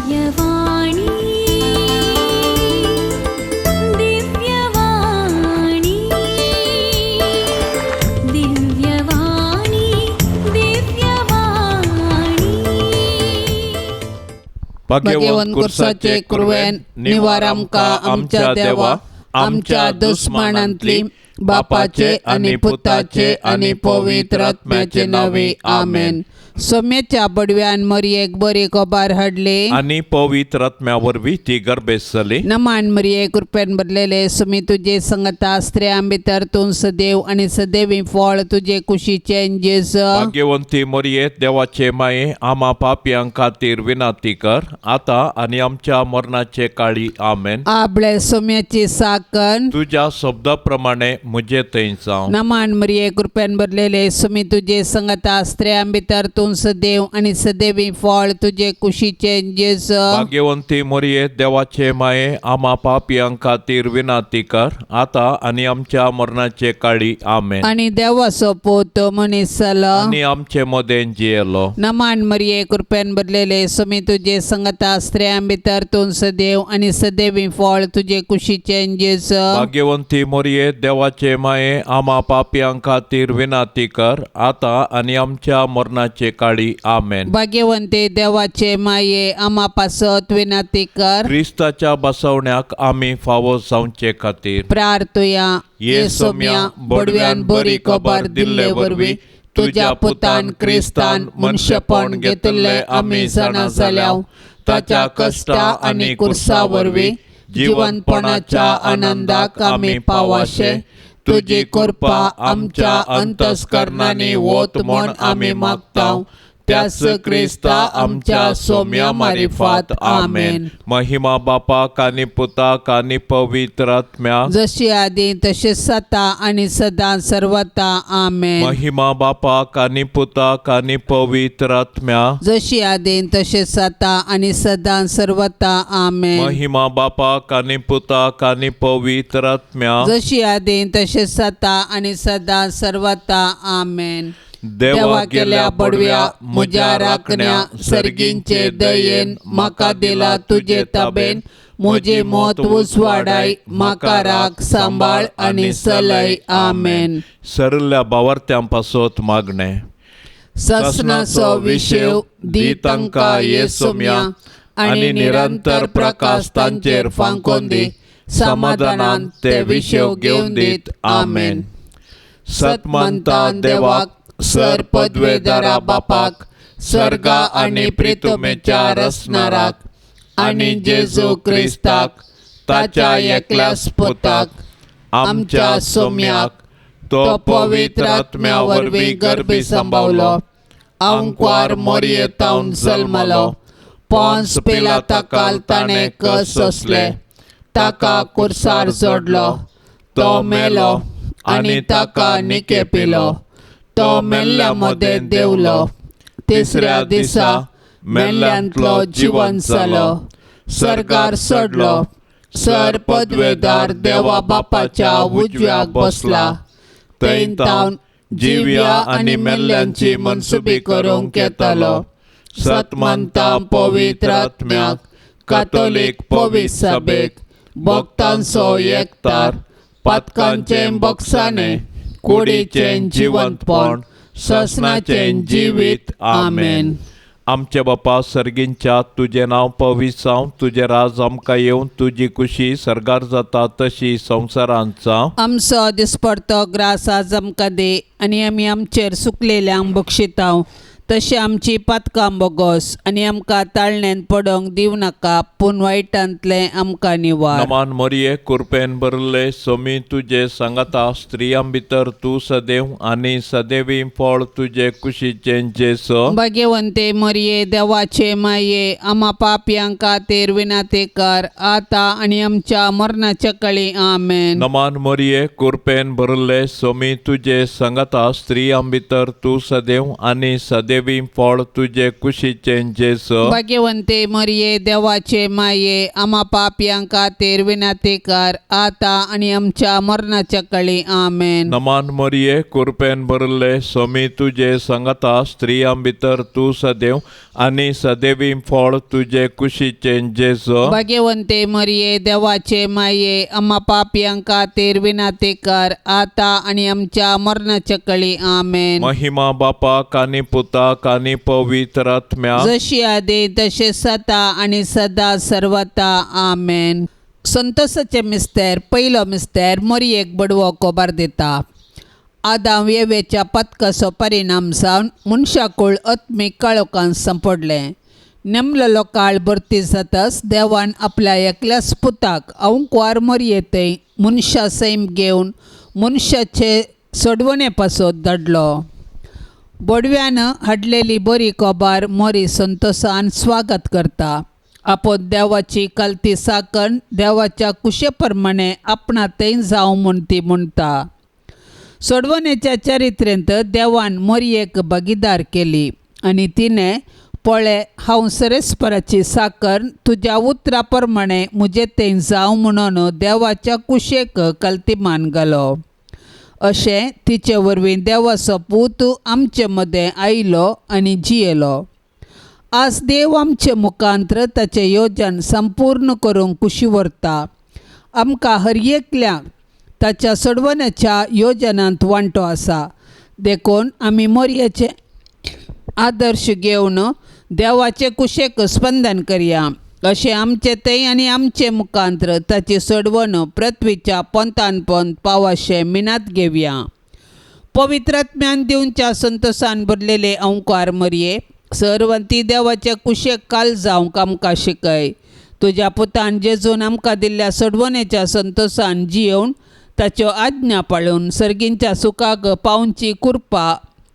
दिव्यवाणी, दिव्यवाणी, दिव्यवाणी, दिव्यवाणी. भाग्यवंत कुर्साचे कुरवेन निवार आमकां आमच्या देवा आमच्या दुस्मानांतली बापाचे आनी पुताचे आनी पवित्र आत्म्याचे नावे, आमेन. सोम्याच्या बडव्यान मरयेक बरी खबर हाडली आनी पवित्र आत्म्या वरवीं ती गर्भेस्त जाली. नमान मरिये, कृपेन भरलेले, सुमी तुजे संगता, स्त्रियां भितर तूं सदैव आनी सदैवी फळ तुजे कुशीचे, जेजू. भाग्यवंती मोरये, देवाचे माये, आमा पापयां खातीर विनंती कर आता आनी आमच्या मरणाचे काळी, आमेन. आपले सोम्याची साकन तुज्या शब्दा प्रमाणे म्हजे थंय जावं. नमान मरिये, कृपेन भरलेले, सुमी तुजे संगता, स्त्रियां भितर तूं सदैव आनी सदैवी फळ तुजे कुशीचे, जेजू. भाग्यवंती मोरये, देवाचे माये, आमा पापयां खातीर विनंती कर आता आनी आमच्या मरणाचे काळी, आमेन. आनी देवाचो पूत मनीस जालो आनी आमचे मदें जियेलो. नमान मरिये, कृपेन भरलेले, सुमी तुजे संगता, स्त्रियां भितर तूं सदैव आनी सदैवी फळ तुजे कुशीचे, जेजू. भाग्यवंती मोरये, देवाचे माये, आमा पापयां खातीर विनंती कर आता आनी आमच्या मरणाचे काळी, आमेन. भाग्यवंते देवाचे माये, आमा पासत विनंती कर. क्रिस्ताच्या बसवण्याक आमी फावो जावचे खातीर प्रार्थुया. ये सोम्या, बडव्यान बरी खबर दिल्ले वरवीं तुज्या पुतान क्रिस्तान मनशेपण घेतिल्लें आमी जाणा जाल्या. ताच्या कश्टा आनी कुर्सा वरवीं जिवनपणाच्या आनंदाक आमी पावाशे तुजी कृपा आमच्या अंतस्करणांनी वत म्हूण आमी मागता, त्याच क्रिस्ता आमच्या सोम्या मारिफात, आमेन. महिमा बापाक आनी पुताक आनी पवित्र आत्म्याक, जशी आदी तशें सता आनी सदां सर्वता, आमेन. महिमा बापाक आनी पुताक आनी पवित्र आत्म्याक, जशी आदी तशें सता आनी सदां सर्वता, आमेन. महिमा बापाक आनी पुताक आनी पवित्र आत्म्याक, जशी आदी तशें सता आनी सदां सर्वता, आमेन. देवा गेल्या बडव्या म्हज्या राखण्या सर्गींचे दयेन म्हाका दिला तुजे ताबेन म्हजी मत उजवाडाय, म्हाका राख, सांबाळ आनी सलय, आमेन. सरल्या बावर्त्यां पासत मागणें. ससनाचो विशेव दी तांकां ये सोम्या आनी निरंतर प्रकाश तांचेर फांकोन दी, समाधानान ते विशेव घेवन दीत, आमेन. सतमंता देवाक, सर पदवेदारा बापाक, सर्गा आनी प्रितुमेच्या रसणाराक आनी जेजू क्रिस्ताक ताच्या एकल्याच पुताक आमच्या सोम्याक, तो पवित्र आत्म्या वरवीं गर्भी सांबावलो, आंकवार मोरयेतावन जल्मलो, पोन्स पिलाता ताणें कस सोंसले, ताका कुर्सार जोडलो, तो मेलो आनी ताका निके पिलो, तो मेल्ल्या मदें देंवलो, तिसऱ्या दिसा मेल्ल्यांतलो जिवन जालो, सर्गार चडलो, सर पदवेदार देवा बापाच्या उजव्याक बसला, थंय तावन जिव्या आनी मेल्ल्यांची मनसुबी करूंक येतालो. सतमंता पवित्र आत्म्याक, कातोलीक पवित्र सभेक, भक्तांचो एकतार, पातकांचें बक्षाणें, कुडीचें जिवंतपण, ससनाचें जिवीत, आमेन. आमच्या बापा सर्गींच्या, तुजें नांव पवित्र जावं, तुजें राज आमकां येवन, तुजी कुशी सर्गार जाता तशी संवसारांत जावं. आमचो दिसपडतो ग्रास आज आमकां दी आनी आमी आमचेर सुकलेल्यांक बक्षितांव, तशें आमची पातकां बोगोस आनी आमकां ताळण्यान पडोंक दिवं नाका, पूण वायटांतलें आमकां निवार. नमान मोरये, कुरपेन भरले, सोमी तुजे सांगाता, स्त्रियां भितर तूं सदैव आनी सदैवी फळ तुजे कुशीचें जेसो. भाग्यवंते मरिये, देवाचे माये, आमा पापयां खातीर विनंती कर आता आनी आमच्या मरणाच्या कळी, आमेन. नमान मोरये, कुरपेन भरले, सोमी तुजे सांगाता, स्त्रियां भितर तूं सदैव आनी सदैवी सदेवी फळ तुजे कुशीचें जेजू. भाग्यवंते मरिये देवाचे माये, आमा पापयां खातीर विनंती कर आता आनी आमच्या मरणाच्या कळी. आमेन. नमान मरिये, कुरपेन भरले, स्वामी तुजे सांगाता, स्त्रियां भितर तूं सदैव आनी सदैवी फळ तुजे कुशीचें जेजू. भाग्यवंते मरिये देवाचे माये, आमा पापयां खातीर विनंती कर आता आनी आमच्या मरणाच्या कळी. आमेन. महिमा बापाक आनी पुताक आनी पवित्र आत्म्याक, जशी आदी तशे सता आणि सदा सर्वता. आमेन. संतोषाचे मिस्तेर. पयलो मिस्तेर. मोरयेक बडवो कोबार दिता. आदाम येवेच्या पथकाचो परिणाम जावन मनशाकूळ आत्मीक काळोखान सांपडलें. नेमलेलो काळ भरती जाताच देवान आपल्या एकल्याच पुताक अवंकवार मोरये थंय मनशा सैम घेवन मनशाचे सोडवणे पासत धाडलो. बोडव्यान हाडलेली बरी कोबार मोरी संतोसान स्वागत करता. आपोत देवाची कलती साकण देवाच्या कुशे प्रमाणे आपणा थंय जावं म्हूण ती म्हणटा. सोडवणेच्या चरित्रेंत देवान मोरयेक भागीदार केली आनी तिणें पळय हांव सरेस्पराची साकर, तुज्या उतरा प्रमाणे म्हजे थंय जावं म्हणून देवाच्या कुशेक कलतीमान घालो. अशें तिचे वरवीं देवाचो पूत आमचे मदें आयलो आनी जियेलो. आज देव आमचे मुखांत्र ताचें योजन संपूर्ण करूंक कुशी व्हरता. आमकां हर एकल्याक ताच्या सोडवण्याच्या योजनांत वांटो आसा. देखून आमी मोरयेचे आदर्श घेवन देवाचे कुशेक स्पंदन करया. अशें आमचे थंय आनी आमचे मुखांत्र ताची सोडवण पृथ्वीच्या पोंतान पोंत पावाशें मिनात घेवया. पवित्रात्म्यान दिवच्या संतोसान भरलेले अंकार मरये, सर्वंती देवाचे कुशेक काल जावंक आमकां शिकय. तुज्या पुतान जेजून आमकां दिल्ल्या सोडवणेच्या संतोसान जियोवन ताच्यो आज्ञा पाळून सर्गींच्या सुखाक पावची कृपा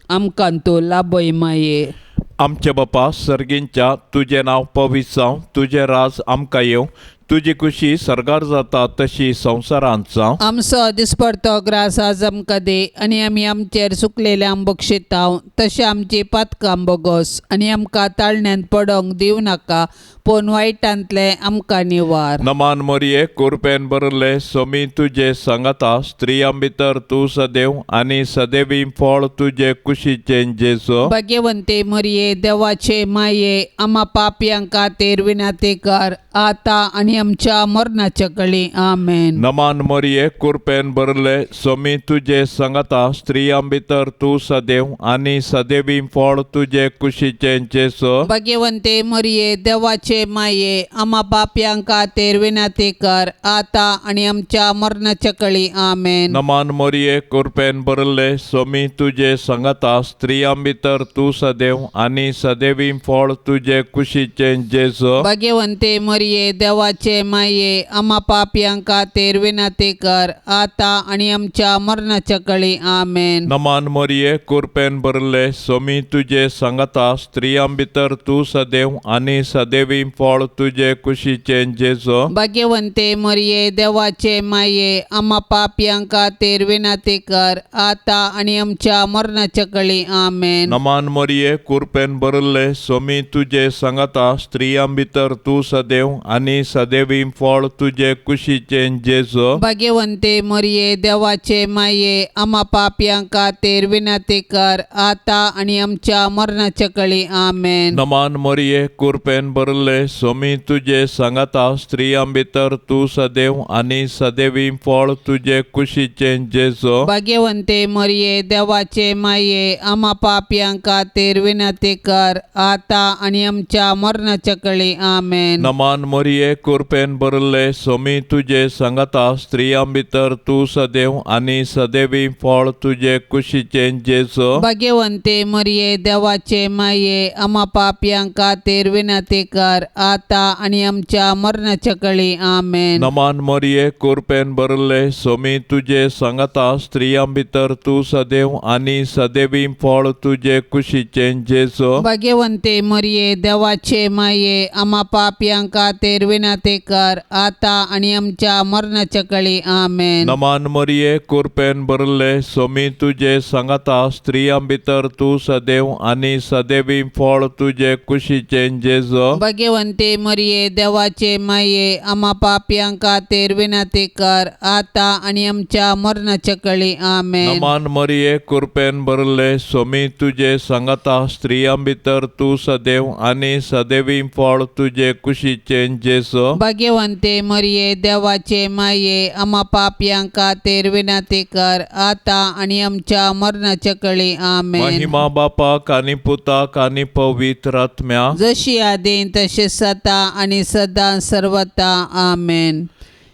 आमकां तूं लाभय माये. आमचे बापा सर्गींच्या, तुजें नांव पवित्र जावं, तुजें राज आमकां येवं, तुजी खुशी सर्गार जाता तशी संवसारांत जावं. आमचो दिसपडतो ग्रास आज आमकां दी आनी आमी आमचेर सुकलेल्या बक्षितांव तशें आमची पातकां बोगोस आनी आमकां ताळण्यांत पडोंक दिवं नाका, पूण वायटांतलें आमकां निवार. नमान मोरये, कुरपेन भरले, सोमी तुजे सांगाता, स्त्रियां भितर तूं सदैव आनी सदैवी फळ तुजे कुशीचें जेजू. भाग्यवंते मरिये देवाचे माये, आमा पापयां खातीर विनंती कर आता आनी आमच्या मरणाच्या कळी. आमेन. नमान मोरये, कुरपेन भरले, सोमी तुजे सांगाता, स्त्रियां भितर तूं सदैव आनी सदैवी फळ तुजे कुशीचें जेजू. भाग्यवंते मरिये देवाचे माये, आमा पापयां खातीर विनंती कर आता आनी आमच्या मरणाच्या कळी. आमेन. नमान मोरये, कुरपेन भरले, सोमी तुजे सांगाता, स्त्रियां भितर तूं सदैव आनी सदैवी फळ तुजे कुशीचें जेजू. भाग्यवंते मरिये देवाचे माये, आमा पापयां खातीर विनंती कर आता आनी आमच्या मरणाच्या कळी. आमेन. नमान मोरये, कुरपेन भरले, सोमी तुजे सांगाता, स्त्रियां भितर तूं सदैव आनी सदैवी फळ तुजे कुशीचें जेजू. भाग्यवंते मरिये देवाचे माये, आमा पापयां खातीर विनंती कर आता आनी आमच्या मरणाच्या कळी. आमेन. नमान मोरये, कुरपेन भरले, सोमी तुजे सांगाता, स्त्रियां भितर तूं सदैव आनी सदैवी फळ तुजे कुशीचें जेजू. भाग्यवंते मरिये देवाचे माये, आमा पापयां खातीर विनंती कर आता आनी आमच्या मरणाच्या कळी. आमेन. नमान मोरये, कुरपेन भरले, सोमी तुजे सांगाता, स्त्रियां भितर तूं सदैव आनी सदैवी फळ तुजे कुशीचें जेजू. भाग्यवंते मरिये देवाचे माये, आमा पापयां खातीर विनंती कर आता आनी आमच्या मरणाच्या कळी. आमेन. नमान मोरये, कुरपेन भरले, सोमी तुजे सांगाता, स्त्रियां भितर तूं सदैव आनी सदैवी फळ तुजे कुशीचें जेजू. भाग्यवंते मरिये देवाचे माये, आमा पापयां खातीर विनंती कर आता आनी आमच्या मरणाच्या कळी. आमेन. नमान मोरये, कुरपेन भरले, सोमी तुजे सांगाता, स्त्रियां भितर तूं सदैव आनी सदैवी फळ तुजे कुशीचें जेजू. भाग्यवंते मरिये देवाचे माये, आमा पापयां खातीर विनंती विनंती कर, आता आनी आमच्या मरणाच्या कळी. आमेन. नमान मरिये, कुरपेन भरले, सोमी तुजे सांगाता, स्त्रियां भितर तूं सदैव आनी सदैवी फळ तुजे कुशीचें जेजो. भगवंते मरिये, देवाचे माये, आमा पापयां खातीर विनंती कर, आता आनी आमच्या मरणाच्या कळी. आमेन. नमान मरिये, कुरपेन भरले, सोमी तुजे सांगाता, स्त्रियां भितर तूं सदैव आनी सदैवी फळ तुजे कुशीचें जेजो. भगवंते मरिये, देवाचे माये, आमा पापयां खातीर विनंती कर, आता आनी आमच्या मरणाच्या कळी. आमेन. महिमा बापाक आनी पुताक आनी पवित्र आत्म्या. जशी आदीं तशी सता आणि सदा सर्वता. आमेन.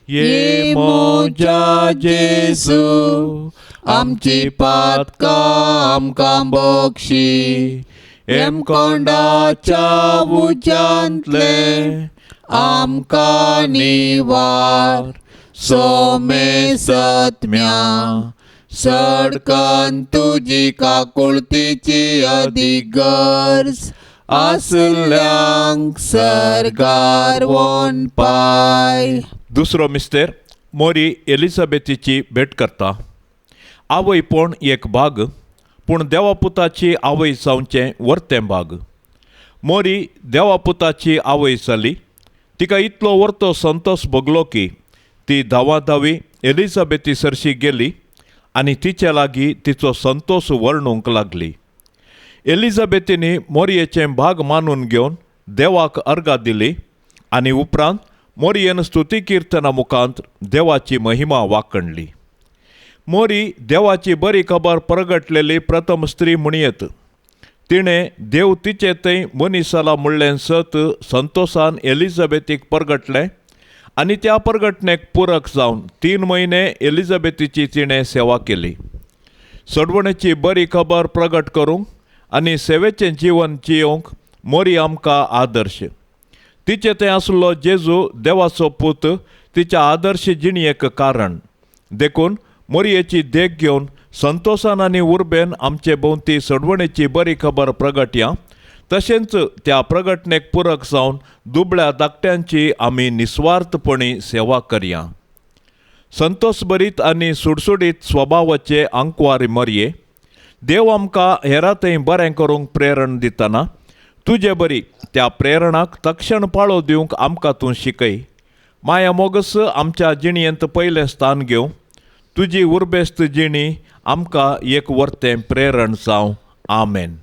ये मोजा जेजू, आमची पातकां आमकां बक्षी, हेमकोंडाच्या उज्यांतले आमकां निवार, सोमे सत्म्या सडकन तुजी काकुळतीची अदीक गरज आसल्यांक सरकार वोन पाय. दुसरो मिस्तेर, मोरी एलिझाबेथीची भेट करता. आवयपण एक भाग, पूण देवापुताची आवय जावचें वर्तें भाग. मोरी देवापुताची आवय जाली. तिका इतलो वर्तो संतोश भोगलो की ती धांवाधावी एलिझाबेथी सरशी गेली आनी तिचे लागीं तिचो संतोश वर्णूंक लागली. एलिझाबेथीनी मोरयेचें भाग मानून घेवन देवाक अर्गां दिली आनी उपरांत मोरयेन स्तुती किर्तना मुखांत देवाची महिमा वाखणली. मोरी देवाची बरी खबर परगटलेली प्रथम स्त्री म्हणयेत. तिणें देव तिचे थंय मनीस जाला म्हणलें सत संतोसान एलिझाबेथीक परगटलें आनी त्या परगटणेक पुरक जावन 3 म्हयने एलिझाबेथीची तिणें सेवा केली. सोडवणेची बरी खबर प्रगट करूंक आनी सेवेचें जीवन जियोवंक मोरी आमकां आदर्श. तिचे थंय आसलो जेजू देवाचो पूत तिच्या आदर्श जिणयेक कारण. देखून मोरयेची देख घेवन संतोसान आनी उर्बेन आमचे भोंवती सोडवणेची बरी खबर प्रगटया, तशेंच त्या प्रगटणेक पुरक जावन दुबळ्या धाकट्यांची आमी निस्वार्थपणी सेवा करया. संतोषभरीत आनी सुडसुडीत स्वभावाचे आंकवारी मरये, देव आमकां हेरां थंय बरें करूंक प्रेरण दितना तुजे बरी त्या प्रेरणाक तक्षण पाळो दिवंक आमकां तूं शिकय. माया मोगस आमच्या जिणयेंत पयलें स्थान घेवं. तुजी उर्बेस्त जिणी आमकां एक वर्तें प्रेरण जावं. आमेन.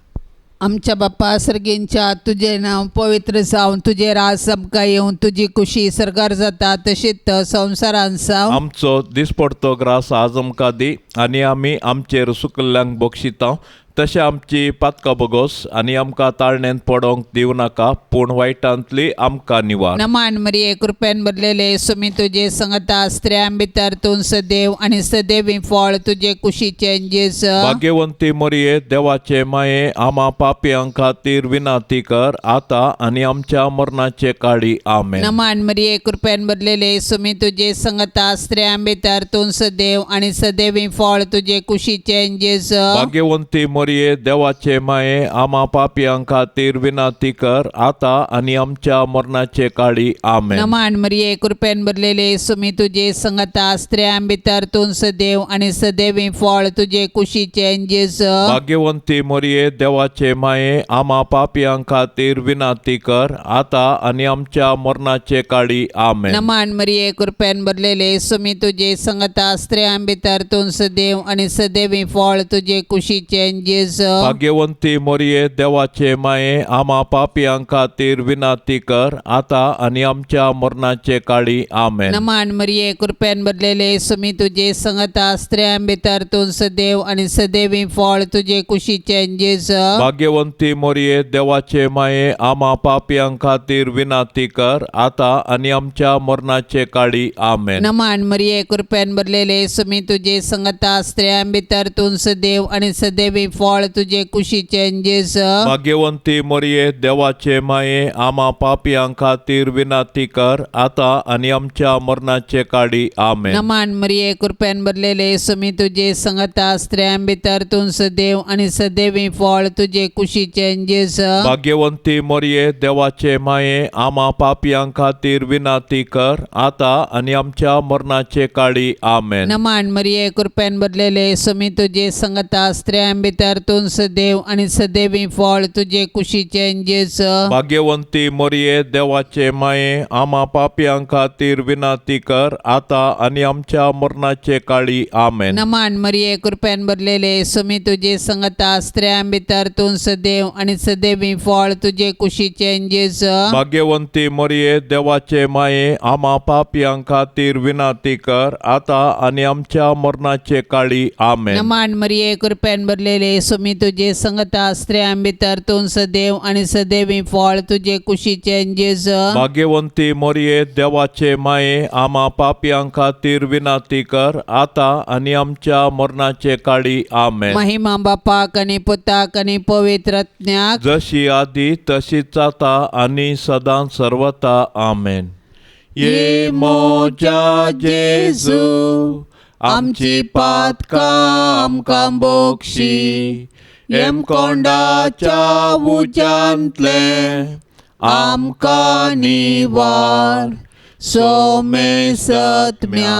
आमच्या बाप्पा सर्गींच्या, तुजें नांव पवित्र जावं, तुजें राज आमकां येवं, तुजी कुशी सरकार जाता तशीच संवसारांत जावं. आमचो दिसपडतो ग्रास आज आमकां दी आनी आमी आमचेर सुकल्ल्यांक बक्षिता तशें आमची पातकां बोगोस आनी आमकां ताळण्यांत पडोंक दिवं नाका, पूण वायटांतली आमकां निवार. नमान मरिये, कृपेन भरलेले, सुमी तुजे संगता, स्त्रियां भितर तूं सदैव आनी सदैवी फळ तुजे कुशीचें जेज. भाग्यवंती मरिये, देवाचे माये, आमा पापयां खातीर विनाती कर, आतां आनी आमच्या मरणाचे काळी. आमेन. नमान मरिये, कृपेन भरलेले, सुमी तुजे संगता, स्त्रियां भितर तूं सदैव आनी सदैवी फळ तुजे कुशीचें जेज. भाग्यवंती मरिये, देवाचे माये, आमा पापयां खातीर विनाती कर, आतां आनी आमच्या मरणाचे काळी. आमेन. नमान मरिये, कृपेन भरलेले, सुमी तुजे संगता, स्त्रियां भितर तूं सदैव आनी सदैवी फळ तुजे कुशीचें जेज. भाग्यवंती मरिये, देवाचे माये, आमा पापयां खातीर विनाती कर, आतां आनी आमच्या मरणाचे काळी. आमेन. नमान मरिये, कृपेन भरलेले, सुमी तुजे संगता, स्त्रियां भितर तूं सदैव आनी सदैवी फळ तुजे कुशीचें जेज. भाग्यवंती मरिये, देवाचे माये, आमा पापयां खातीर विनाती कर, आतां आनी आमच्या मरणाचे काळी. आमेन. नमान मरिये, कृपेन भरलेले, सुमी तुजे संगता, स्त्रियां भितर तूं सदैव आनी सदैवी फळ तुजे कुशीचें जेज. भाग्यवंती मरिये, देवाचे माये, आमा पापयां खातीर विनाती कर, आतां आनी आमच्या मरणाचे काळी. आमेन. नमान मरिये, कृपेन भरलेले, सुमी तुजे संगता, स्त्रियां भितर तूं सदैव आनी सदैवी फळ तुजे कुशीचें जेजू. भाग्यवंती मरिये, देवाचे माये, आमा पापयां खातीर विनंती कर, आतां आनी आमच्या मरणाचे काळी. आमेन. नमान मरिये, कृपेन भरलेले, सुमी तुजे संगता, स्त्रियां भितर तूं सदैव आनी सदैवी फळ तुजे कुशीचें जेजू. भाग्यवंती मरिये, देवाचे माये, आमा पापयां खातीर विनंती कर, आतां आनी आमच्या मरणाचे काळी. आमेन. नमान मरिये, कृपेन भरलेले, सुमी तुजे संगता, स्त्रियां भितर तूं सदैव आनी सदैवी फळ तुजे कुशीचें जेजू. भाग्यवंती मरिये, देवाचे माये, आमा पापयां खातीर विनंती कर, आतां आनी आमच्या मरणाचे काळी. आमेन. नमान मरिये, कृपेन भरलेले, सुमी तुजे संगता, स्त्रियां भितर तूं सदैव आनी सदैवी फळ तुजे कुशीचें जेजू. भाग्यवंती मरिये, देवाचे माये, आमा पापयां खातीर विनंती कर, आतां आनी आमच्या मरणाचे काळी. आमेन. नमान मरिये, कृपेन भरलेले, सुमी तुजे संगता, स्त्रियां भितर तूं सदैव आनी सदैवी फळ तुजे कुशीचें जेजू. भाग्यवंती मरिये, देवाचे माये, आमा पापयां खातीर विनंती कर, आतां आनी आमच्या मरणाचे काळी. आमेन. महिमा बापाक आनी पुताक आनी पवित्र आत्म्याक, जशी आदी तशीच आता आनी सदां सर्वता. आमेन. ये मोजा जेजू, आमची पातकां आमकां बोक्षी, येमकोंडाच्या उज्यांतले आमकां निवार, सोमे सत्म्या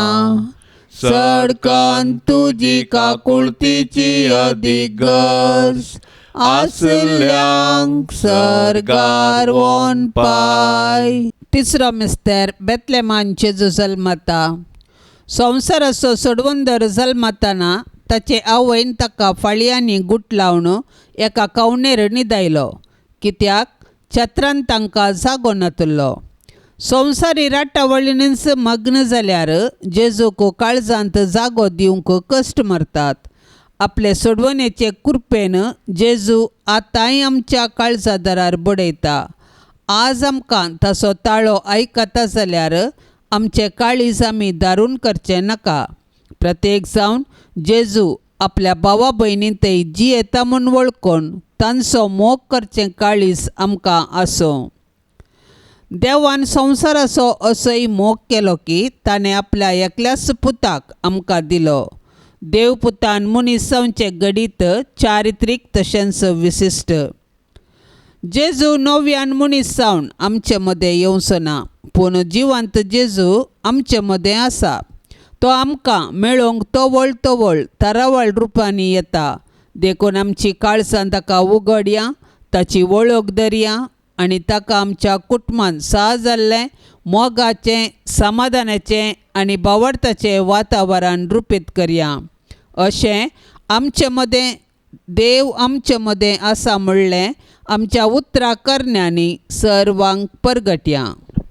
सडकन तुजी काकुळतीची अदीक गरज आसल्यांक सर्गार वोन पाय. तिसरो मिस्तर, बेतलेमान जेजू जल्मता. संवसाराचो सोडवंदर जल्मताना ताचे आवयन ताका फाळयांनी गुट लावन एका कवणेर न्हिदायलो, कित्याक छत्रान तांकां जागो नातलो. संवसारी राटावळीनच मग्न जाल्यार जेजूक काळजांत जागो दिवंक कश्ट मारतात. आपले सोडवणेचे कृपेन जेजू आतांय आमच्या काळजा दारार बडयता. आज आमकां ताचो ताळो आयकता जाल्यार आमचें काळीज आमी दारून करचें नाका. प्रत्येक जावन जेजू आपल्या भावा भयणीं थंय जियेता म्हूण वळखून तांचो मोग करचें काळीज आमकां आसूं. देवान संवसाराचो असोय मोग केलो की ताणें आपल्या एकल्याच पुताक आमकां दिलो. देव पुतान मनीस जावचें घडीत चारित्रीक तशेंच विशिश्ट. जेजू नव्यान मनीस जावन आमचे मदें येवचो ना, पूण जिवंत जेजू आमचे मदें आसा. तो आमकां मेळोवंक तवळ तवळ तरावळ रुपांनी येता. देखून आमची काळजां ताका उगडया, ताची वळख धरया आनी ताका आमच्या कुटुंबान सहा जाल्लें मोगाचें, समाधानाचें आनी बावडताचें वातावरण रुपीत करया. अशें आमचे मदें देव आमचे मदें आसा म्हणलें आमच्या उतरा करण्यांनी सर्वांक परगटया.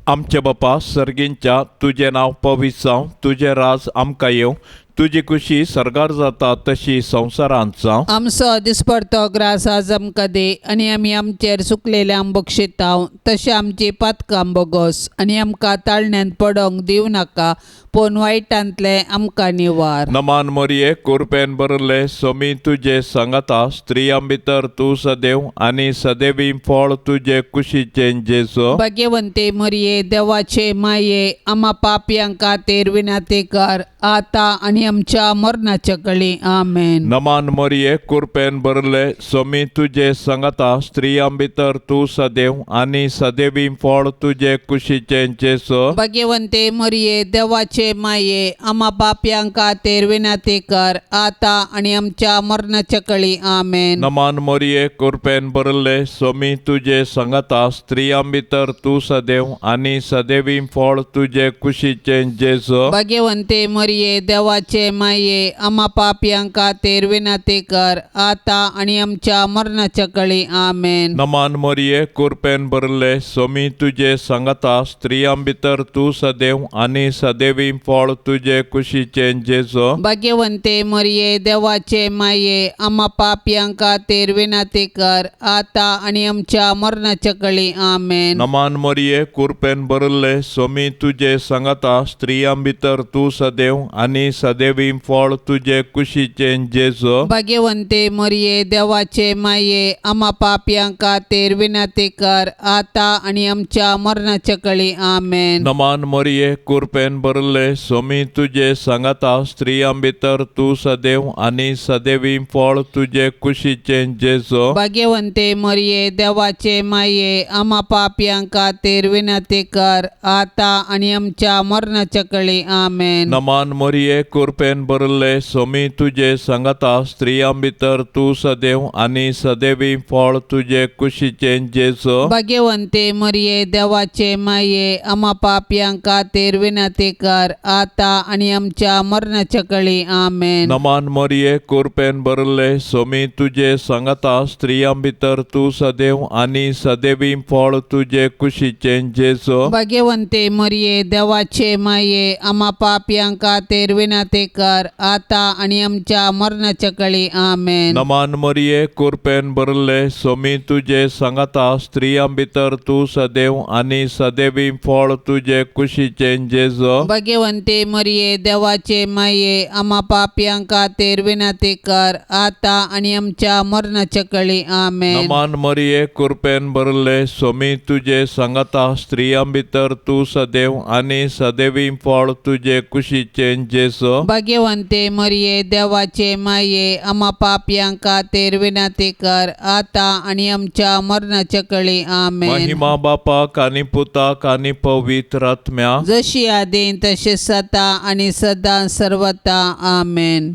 आमच्या बापा सर्गींच्या, तुजें नांव पवित्र जावं, तुजें राज आमकां येवं, तुजी खुशी सर्गार जाता तशी संवसारांत जावं. आमचो दिसपडतो ग्रास आज आमकां दी आनी आमी आमचेर सुकलेल्यांक बक्षितांव तशें आमची पातकां बोगोस आनी आमकां ताळण्यांत पडोंक दिवं नाका, पूण वायटांतलें आमकां निवार. नमान मरिये, कुरपेन भरले, सोमी तुजे सांगाता, स्त्रियां भितर तूं सदैव आनी सदैवी फळ तुजे कुशीचें जेजू. भाग्यवंते मरिये, देवाचे माये, आमा पापयां खातीर विनंती कर, आतां आनी आमच्या मरणाच्या कळी. आमेन. नमान मरिये, कुरपेन भरले, सोमी तुजे सांगाता, स्त्रियां भितर तूं सदैव आनी सदैवी फळ तुजे कुशीचें जेजू. भाग्यवंते मरिये, देवाचे माये, आमा पापयां खातीर विनंती कर, आतां आनी आमच्या मरणाच्या कळी. आमेन. नमान मरिये, कुरपेन भरले, सोमी तुजे सांगाता, स्त्रियां भितर तूं सदैव आनी सदैवी फळ तुजे कुशीचें जेजू. भाग्यवंते मरिये, देवाचे माये, आमा पापयां खातीर विनंती कर, आतां आनी आमच्या मरणाच्या कळी. आमेन. नमान मरिये, कुरपेन भरले, सोमी तुजे सांगाता, स्त्रियां भितर तूं सदैव आनी सदैवी फळ तुजे कुशीचें जेजू. भाग्यवंते मरिये, देवाचे माये, आमा पापयां खातीर विनंती कर, आतां आनी आमच्या मरणाच्या कळी. आमेन. नमान मरिये, कुरपेन भरले, सोमी तुजे सांगाता, स्त्रियां भितर तूं सदैव आनी सदैव सदेवी फळ तुजे कुशीचें जेजो. भाग्यवंते मरिये, देवाचे माये, आमा पापयां खातीर विनंती कर, आता आनी आमच्या मरणाच्या कळी. आमेन. नमान मरिये, कुरपेन भरले, सोमी तुजे सांगाता, स्त्रियां भितर तूं सदैव आनी सदैवी फळ तुजे कुशीचें जेजो. भाग्यवंते मरिये, देवाचे माये, आमा पापयां खातीर विनंती कर, आता आनी आमच्या मरणाच्या कळी. आमेन. नमान मरिये, कुरपेन भरले, सोमी तुजे सांगाता, स्त्रियां भितर तूं सदैव आनी सदैवी फळ तुजे कुशीचें जेजो. भाग्यवंते मरिये, देवाचे माये, आमा पापयां खातीर विनंती कर, आता आनी आमच्या मरणाच्या कळी. आमेन. नमान मरिये, कुरपेन भरले, सोमी तुजे सांगाता, स्त्रियां भितर तूं सदैव आनी सदैवी फळ तुजे कुशीचें जेजो. भाग्यवंते मरिये, देवाचे माये, आमा पापयां खातीर विनंती कर, आता आनी आमच्या मरणाच्या कळी. आमेन. नमान मरिये, कुरपेन भरले, सोमी तुजे सांगाता, स्त्रियां भितर तूं सदैव आनी सदैवी फळ तुजे कुशीचें जेजो. भाग्यवंते मरिये, देवाचे माये, आमा पापयां खातीर विनंती कर, आता आनी आमच्या मरणाच्या कळी. आमेन. नमान मरिये, कुरपेन भरले, सोमी तुजे सांगाता, स्त्रियां भितर तूं सदैव आनी सदैवी फळ तुजे कुशीचें जेजो. भाग्यवंते मरिये, देवाचे माये, आमा पापयां खातीर विनंती कर, आता आनी आमच्या मरणाच्या कळी. आमेन. महिमा बापाक आनी पुताक आनी पवित्र आत्म्या. जशी आदीं तशी सता आनी सदां सर्वता. आमेन.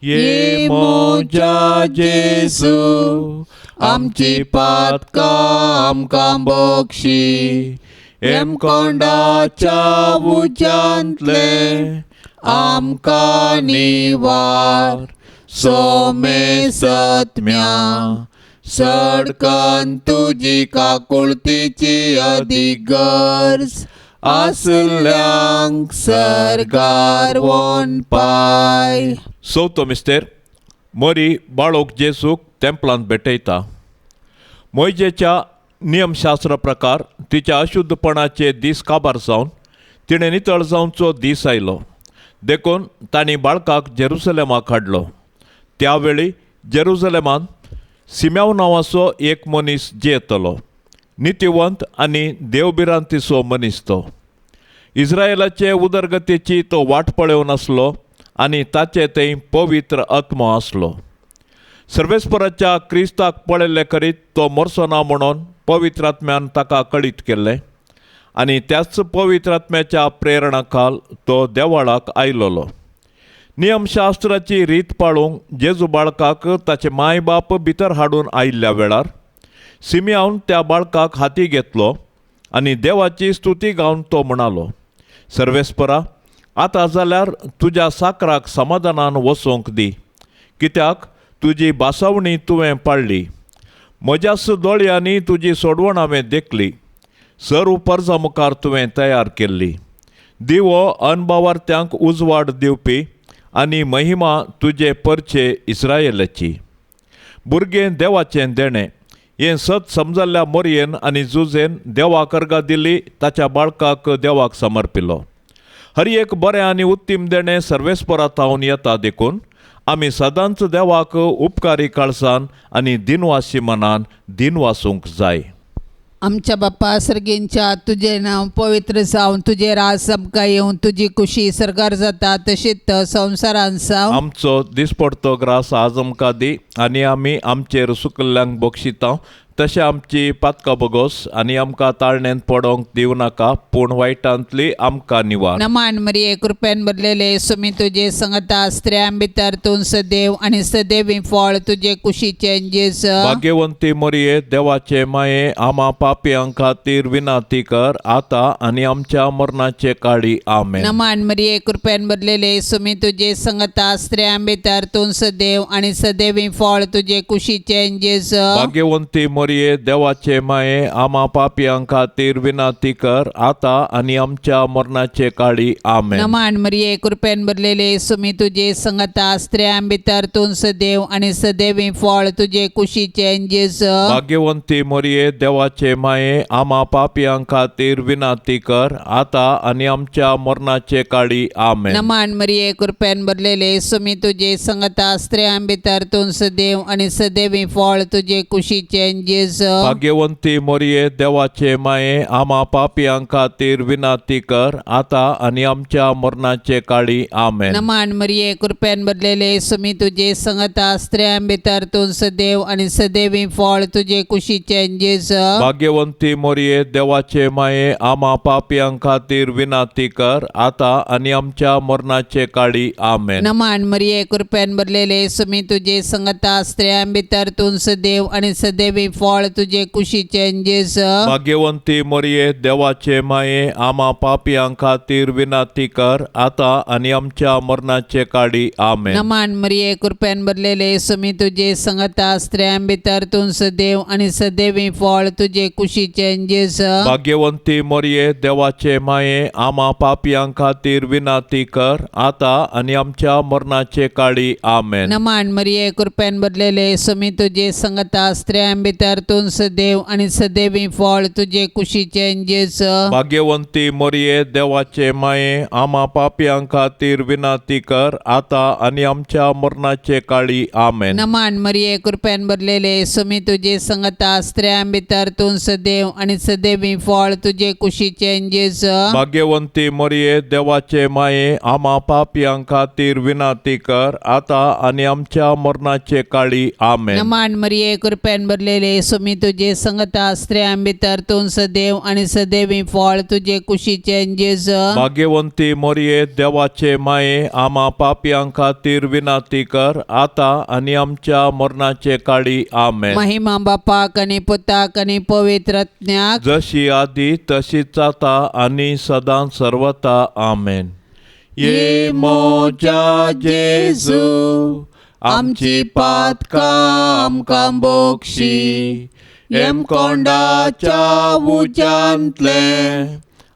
ये मोजा जेजू, आमची पातकां आमकां बक्षी, एमकोंडाच्या उज्यांतले आमकां निवार, सोमे सत्म्या सडकन तुजी काकुळतीची अदीक गरज आसल्यांक सरकार वोन पाय. चवथो मिस्तेर. मोरी बाळोक जेसूक तेंपलांत भेटयता. मोयजेच्या नियमशास्त्र प्रकार तिच्या अशुद्धपणाचे दीस काबार जावन तिणें नितळ जावचो दीस आयलो, देखून तांणी बाळकाक जेरुसलेमाक हाडलो. त्या वेळी जेरुसलेमांत सिम्याव नांवाचो एक मनीस जियेतलो, नितीवंत आनी देवभिरांतीचो मनीस तो. इस्रायलाचे उदरगतीची तो वाट पळोवन आसलो आनी ताचे थंय पवित्र आत्मो आसलो. सर्वेस्पराच्या क्रिस्ताक पळयल्ले करीत तो मरचो ना म्हणून पवित्र आत्म्यान ताका कळीत केल्लें आनी त्याच पवित्र आत्म्याच्या प्रेरणा खाल तो देवाळाक आयलोलो. नियमशास्त्राची रीत पाळूंक जेजू बाळकाक ताचे माय बाप भितर हाडून आयिल्ल्या वेळार सिमियान त्या बाळकाक हाती घेतलो आनी देवाची स्तुती गावन तो म्हणालो, सर्वेस्परा, आतां जाल्यार तुज्या साकराक समाधानान वचोंक दी, कित्याक तुजी भासावणी तुवें पाळ्ळी. म्हज्याच दोळयांनी तुजी सोडवण हांवें देखली, सर्व परजा मुखार तुवें तयार केल्ली. दिवो अनभावार्थ्यांक उजवाड दिवपी आनी महिमा तुजे परचे इस्रायलाची. भुरगें देवाचें देणें हें सत समजल्ल्या मोरयेन आनी जुजेन देवाक अर्गां दिली, ताच्या बाळकाक देवाक समर्पिलो. हर एक बरें आनी उत्तीम देणें सर्वेस्परा थावन येता, देखून आमी सदांच देवाक उपकारी काळसान आनी दिनवासी मनान दिनवासूंक जाय. आमच्या बाप्पा सर्गींच्या, तुजें नांव पवित्र जावन, तुजें राज आमकां येवन, तुजी कुशी सरकार जाता तशीच संवसारांत जावं. आमचो दिसपडतो ग्रास आज आमकां दी आनी आमी आमचेर सुकल्ल्यांक बक्षिता तशें आमची पातकां बोगोस आनी आमकां ताळण्यांत पडोंक दिवं नाका, पूण वायटांतली आमकां निवार. नमान मरिये, कृपेन भरलेले, सुमी तुजे संगता, स्त्रियां भितर तूं सदैव आनी सदैवी फळ तुजे कुशीचें जेज. भाग्यवंती मरिये, देवाचे माये, आमा पापयां खातीर विनाती कर, आतां आनी आमच्या मरणाचे काळी. आमेन. नमान मरिये, कृपेन भरलेले, सुमी तुजे संगता, स्त्रियां भितर तूं सदैव आनी सदैवी फळ तुजे कुशीचें जेज. भाग्यवंती मरिये, मोरये देवाचे माये आमा पापयां खातीर विनंती कर आता आनी आमच्या मरणाचे काळी. आमेन. नमान मरिये, कृपेन भरलेले, सुमी तुझे संगता, स्त्रियां भितर तूं सदैव आनी सदैवी फळ तुजे कुशीचे जेजू. भाग्यवंती मोरये देवाचे माये आमा पापयां खातीर विनंती कर आता आनी आमच्या मरणाचे काळी. आमेन. नमान मरिये, कृपेन भरलेले, सुमी तुझे संगता, स्त्रियां भितर तूं सदैव आनी सदैवी फळ तुजे कुशीचे जेजू. भाग्यवंती मोरये देवाचे माये आमा पापयां खातीर विनंती कर आता आनी आमच्या मरणाचे काळी. आमेन. नमान मरिये, कृपेन भरलेले, सुमी तुझे संगता, स्त्रियां भितर तूं सदैव आनी सदैवी फळ तुजे कुशीचे जेजू. भाग्यवंती मोरये देवाचे माये आमा पापयां खातीर विनंती कर आता आनी आमच्या मरणाचे काळी. आमेन. नमान मरिये, कृपेन भरलेले, सुमी तुझे संगता, स्त्रियां भितर तूं सदैव आनी सदैवी फळ तुजे कुशीचे जेजू. भाग्यवंती मोरये देवाचे माये आमा पापयां खातीर विनंती कर आता आनी आमच्या मरणाचे काळी. आमेन. नमान मरिये, कृपेन भरलेले, सुमी तुझे संगता, स्त्रियां भितर तूं सदैव आनी सदैवी फळ तुजे कुशीचे जेजू. भाग्यवंती मोरये देवाचे माये आमा पापयां खातीर विनंती कर आता आनी आमच्या मरणाचे काळी. आमेन. नमान मरिये, कृपेन भरलेले, सुमी तुझे संगता, स्त्रियां भितर तूं सदैव आनी सदैवी फळ तुजे कुशीचे जेजू. भाग्यवंती मोरये देवाचे माये आमा पापयां खातीर विनंती कर आता आनी आमच्या मरणाचे काळी. आमेन. नमान मरिये, कृपेन भरलेले, सुमी तुझे संगता, स्त्रियां भितर तूं सदैव आनी सदैवी फळ तुजे कुशीचे जेजू. भाग्यवंती मोरये देवाचे माये आमा पापयां खातीर विनंती कर आता आनी आमच्या मरणाचे काळी. आमेन. नमान मरिये, कृपेन भरलेले, सुमी तुझे संगता, स्त्रियां भितर तूं सदैव आनी सदैवी फळ तुजे कुशीचे जेजू. भाग्यवंती मोरये देवाचे माये आमा पापयां खातीर विनंती कर आता आनी आमच्या मरणाचे काळी. आमेन. महिमा बापाक आनी पुताक आनी पवित्र आत्म्याक, जशी आदी तशीच आता आनी सदां सर्वता. आमेन. ये मोजा जेजू आमची पातकां आमकां बोक्षी येमकोंडाच्या उज्यांतले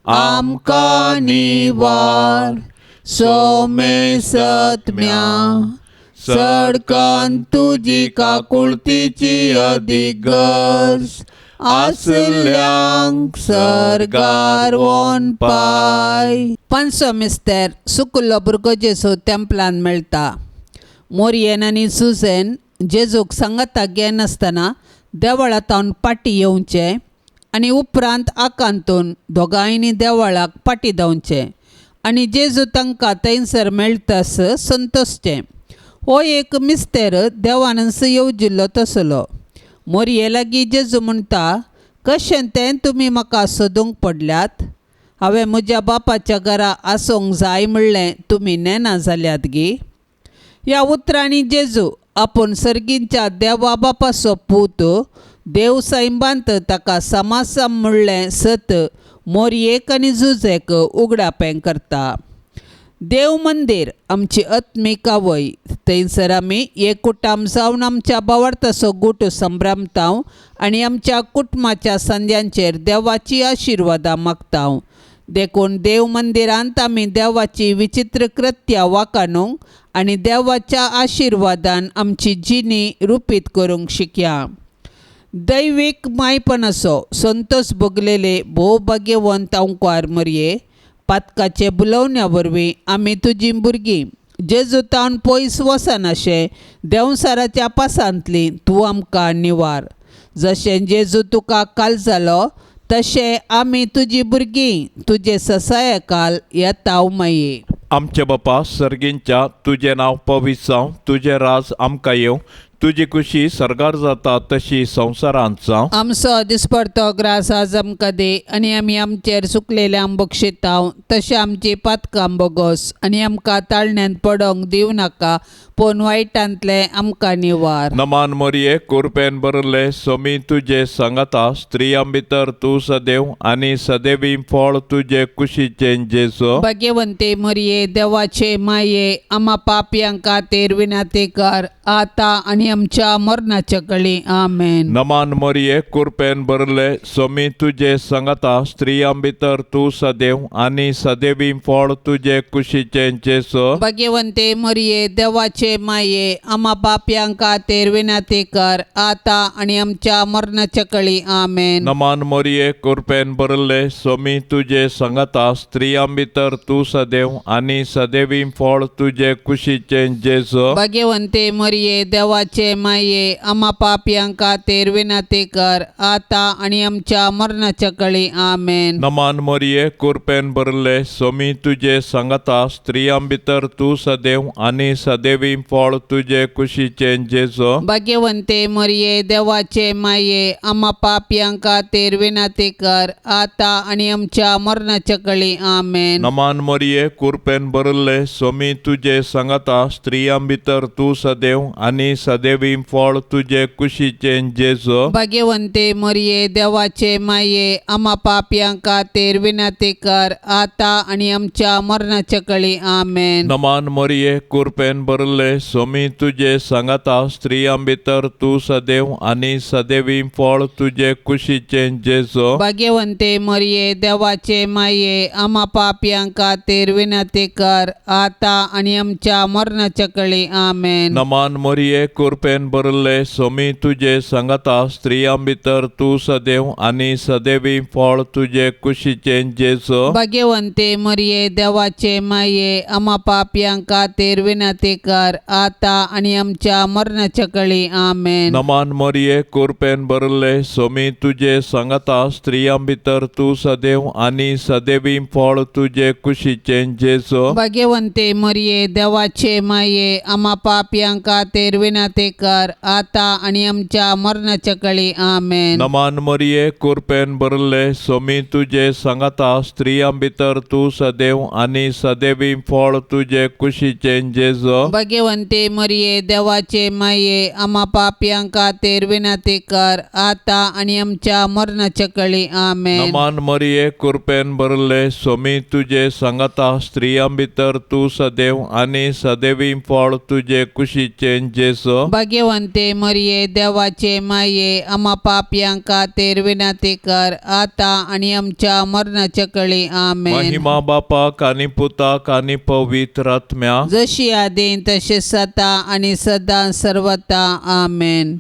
आमकां निवार सोमे सत्म्या सडकान तुजी काकुळतीची अदीक गरज आसल्यांक सर्गार वोन पाय. पंचो मिस्तेर. सुकुल्लो भुरगो जेजू तेंपलान मेळटा. मोरयेन आनी सुसेन जेजूक सांगाताक घेनासतना देवळांतावन पाटी येवचें आनी उपरांत आकांतून दोगांयनी देवळाक पाटी धांवचें आनी जेजू तांकां थंयसर मेळटास संतोशचें. हो एक मिस्तेर देवानच येवजिल्लो तसलो. मोरये लागीं जेजू म्हणटा, कशें तें तुमी म्हाका सोदूंक पडल्यात? हांवें म्हज्या बापाच्या घरा आसूंक जाय म्हणलें तुमी नेना जाल्यात गी? ह्या उतरांनी जेजू आपूण सर्गींच्या देवा बापाचो पूत, देव सैंबांत ताका समासम म्हणलें सत मोरयेक आनी जुजेक उगडापें करता. देव मंदीर आमची आत्मीक आवय, थंयसर आमी एकूटाम जावन आमच्या बावडताचो गुट संभ्रमता आनी आमच्या कुटुंबाच्या संद्यांचेर देवाची आशिर्वादां मागता. देखून देव मंदिरांत आमी देवाची विचित्र कृत्या वाखाणूंक आनी देवाच्या आशिर्वादान आमची जिणी रुपीत करूंक शिकया. दैवीक मायपणाचो संतोष भोगलेले भोव भाग्यवंत अंकुर मरये, पातकाचे बुलोवण्या वरवीं आमी तुजीं भुरगीं जेजूतावन पयस वचनाशें देंवसाराच्या पासांतली तूं आमकां निवार. जशें जेजू तुका काल जालो तशें आमी तुजी भुरगीं तुजे ससायकाल येता मागीर. आमच्या बापा सर्गींच्या, तुजें नांव पवित्र जावं, तुजें राज आमकां येवं, तुजी खुशी सर्गार जाता तशी संवसारांत जावं. आमचो दिसपडतो ग्रास आज आमकां दी आनी आमी आमचेर सुकलेल्या बक्षिताव तशें आमची पातकां बोगोस आनी आमकां ताळण्यांत पडोंक दिवं नाका पूण वायटांतलें आमकां निवार. नमान मोरये, कुरपेन भरले, सोमी तुजे सांगाता, स्त्रियां भितर तूं सदैव आनी सदैवी फळ तुजे कुशीचें जेजू. भाग्यवंते मरये, देवाचे माये, आमा पापयां खातीर विनाती कर आतां आनी आमच्या मरणाच्या कळी. आमेन. नमान मोरये, कुरपेन भरले, सोमी तुजे संगता, स्त्रियां भितर तूं सदैव आनी सदैवी फळ तुजे कुशीचें जेजू. भगवंते मरिये, देवाचे माये, आम्हा पापयां खातीर विनंती कर, आता आणि आमच्या मरणाच्या कळी. आमेन. नमान मोरये, कुरपेन भरले, सोमी तुजे संगता, स्त्रियां भितर तूं सदैव आनी सदैवी फळ तुजे कुशीचें जेजू. भगवंते मरिये, देवाचे माये, आम्हा पापयां खातीर विनंती कर, आता आणि आमच्या मरणाच्या कळी. आमेन. नमान मोरये, कुरपेन भरले, सोमी तुजे संगता, स्त्रियां भितर तूं सदैव आनी सदैवी फळ तुजे कुशीचें जेजू. भगवंते मरिये, देवाचे माये, आम्हा पापयां खातीर विनंती कर, आता आणि आमच्या मरणाच्या कळी. आमेन. नमान मोरये, कुरपेन भरले, सोमी तुजे संगता, स्त्रियां भितर तूं सदैव आनी सदैवी फळ तुजे कुशीचें जेजू. भगवंते मरिये, देवाचे माये, आम्हा पापयां खातीर विनंती कर, आता आणि आमच्या मरणाच्या कळी. आमेन. नमान मोरये, कुरपेन भरले, सोमी तुजे संगता, स्त्रियां भितर तूं सदैव आनी सदैवी फळ तुजे कुशीचें जेजू. भगवंते मरिये, देवाचे माये, आम्हा पापयां खातीर विनंती कर, आता आणि आमच्या मरणाच्या कळी. आमेन. नमान मोरये, कुरपेन भरले, सोमी तुजे संगता, स्त्रियां भितर तूं सदैव आनी सदैवी फळ तुजे कुशीचें जेजू. भगवंते मरिये, देवाचे माये, आम्हा पापयां खातीर विनंती कर, आता आणि आमच्या मरणाच्या कळी. आमेन. नमान मोरये, कुरपेन भरले, सोमी तुजे संगता, स्त्रियां भितर तूं सदैव आनी सदैवी फळ तुजे कुशीचें जेजू. भगवंते मरिये, देवाचे माये, आम्हा पापयां खातीर विनंती कर, आता आणि आमच्या मरणाच्या कळी. आमेन. नमान मोरये, कुरपेन भरले, सोमी तुजे संगता, स्त्रियां भितर तूं सदैव आनी सदैवी फळ तुजे कुशीचें जेजू. भगवंते मरिये, देवाचे माये, आम्हा पापयां खातीर विनंती कर, आता आणि आमच्या मरणाच्या कळी. आमेन. नमान मोरये, कुरपेन भरले, सोमी तुजे संगता, स्त्रियां भितर तूं सदैव आनी सदैवी फळ तुजे कुशीचें जेजू. भगवंते मरिये, देवाचे माये, आम्हा पापयां खातीर विनंती कर, आता आणि आमच्या मरणाच्या कळी. आमेन. महिमा बापाक आनी पुताक आनी पवित्र आत्म्या. जशी आदीं तशी सता आणि सदा सर्वता. आमेन.